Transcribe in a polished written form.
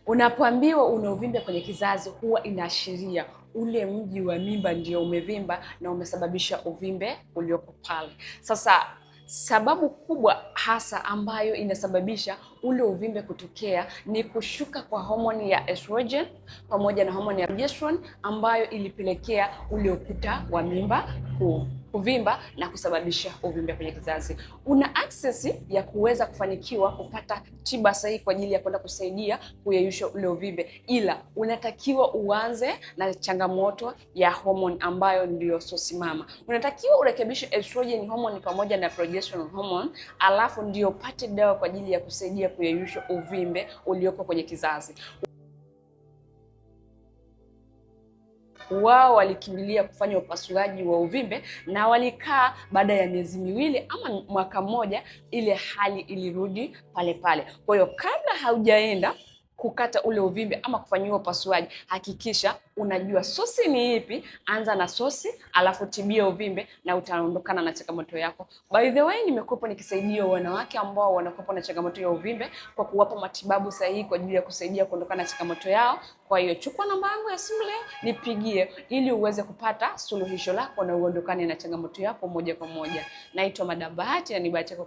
Unapoambiwa una uvimbe kwenye kizazi, huwa inaashiria ule mji wa mimba ndio umevimba na umesababisha uvimbe ulioko pale. Sasa sababu kubwa hasa ambayo inasababisha ule uvimbe kutokea ni kushuka kwa homoni ya estrogen pamoja na homoni ya progesterone ambayo ilipelekea ule ukuta wa mimba kuvimba na kusababisha uvimbe kwenye kizazi. Una access ya kuweza kufanikiwa kupata tiba sahihi kwa ajili ya kwenda kusaidia kuyeyusha ule uvimbe, ila unatakiwa uanze na changamoto ya homoni ambayo ndiyo sosi mama. Unatakiwa urekebishe estrogen hormone pamoja na progesterone hormone, alafu ndio upate dawa kwa ajili ya kusaidia kuyeyusha uvimbe ulioko kwenye kizazi. Wao walikimbilia kufanya upasuaji wa uvimbe na walikaa baada ya miezi 2 ama mwaka mmoja, ile hali ilirudi pale pale. Kwa hiyo kabla haujaenda kukata ule uvimbe ama kufanyiwa upasuaji, hakikisha unajua sosi ni ipi. Anza na sosi, alafu tibia uvimbe na utaondokana na changamoto yako. By the way, nimekuwa nikisaidia wanawake ambao wanakuwa na changamoto ya uvimbe kwa kuwapa matibabu sahihi kwa ajili ya kusaidia kuondokana na changamoto yao. Kwa hiyo chukua namba yangu ya simu leo, nipigie ili uweze kupata suluhisho lako na uondokane na changamoto yako moja kwa moja. Naitwa Madam Bahati na ni bahati yako.